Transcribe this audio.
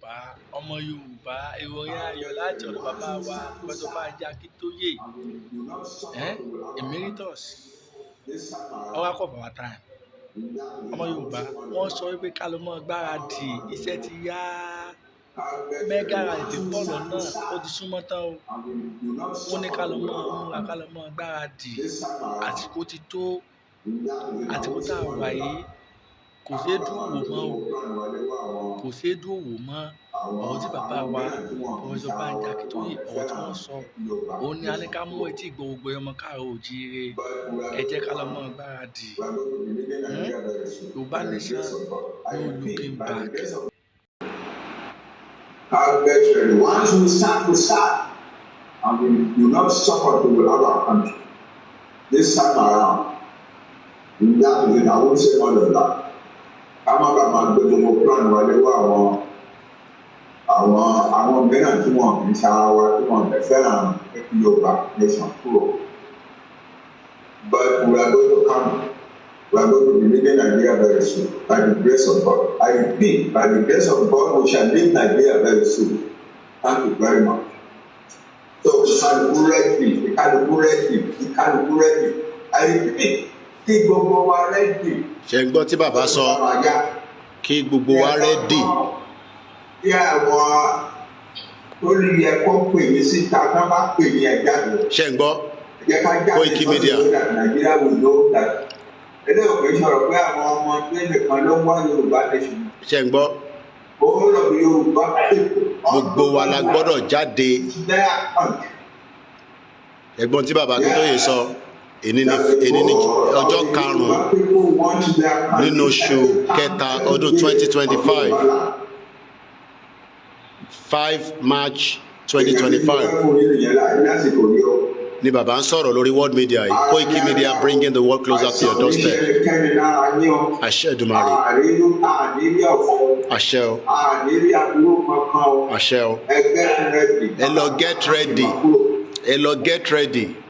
Yorùbá, ọmọ Yorùbá, ìròyìn ayọ̀ láti ọ̀dọ̀ bàbá wa, Professor Banji Akíntóyè, emeritus, oracle of our time. Ọmọ Yorùbá, wọ́n sọ wípé ká lọ mọ́ gbáradì, iṣẹ́ ti yá. Mega rally tí ń bọ̀ lọ́nà, ó ti súnmọ́ tán o. Wọ́n ní ká lọ mọ́ múra, ká lọ mọ́ gbáradì. Àsìkò ti tó, àsìkò tá a wà yìí kò ṣeé dúró wò mọ́ o, kò ṣeé dúró wò mọ́. Ọ̀rọ̀ tí bàbá wa, Professor Banji Akíntóyè, ọ̀rọ̀ tí wọ́n sọ, òun ni a ní ká mú etí ìgbọ́ gbogbo ọmọ káàárọ̀ oòjíire. Ẹ jẹ́ ká lọ mọ́ gbáradì. Yorùbá nation, no looking back. Get ready. Once we start, we start. And we do not stop until we have our country. This time around, that is it. I won't say more than that. Ká má bàa máa gbé gbogbo plan wa léwọ́ àwọn mìíràn tí wọn kì í ṣara wa, tí wọn kì í fẹ́ràn Yorùbá nation kúrò. But we are going to come. We are going to be leaving Nigeria very soon by the grace of God. I repeat, by the grace of God, we shall leave Nigeria very soon. Thank you very much. So, kálukú ready, kálukú ready, kálukú ready. I repeat, kí gbogbo wa ready. Ṣe ń gbọ́ tí bàbá sọ, kí gbogbo wa ready. Kí àwọn tó yẹ kó pè yín síta, tán bá pè yín, ẹ jáde. Ṣe ń gbọ́? Ẹ jẹ́ ká jáde. Koiki Media. So that Nigeria will know that eléyìí kò sọ̀rọ̀ pé àwọn ọmọ tó nìkan ló ń wá Yorùbá nation. Ṣe ń gbọ́? All of the Yorùbá people. Gbogbo wa la gbọ́dọ̀ jáde. Their country. Ẹ̀gbọ́n tí bàbá Akíntóyè sọ, èní ní ọjọ́ 5 nínú oṣù kẹta ọdún 2025, 5 March 2025, ni bàbá ń sọ̀rọ̀ lórí world media yìí, Koiki Media, bringing the world closer to your doorstep. Àṣẹ Èdùmàrè, àṣẹ o, àṣẹ o. Ẹ lọ get ready, ẹ lọ get ready.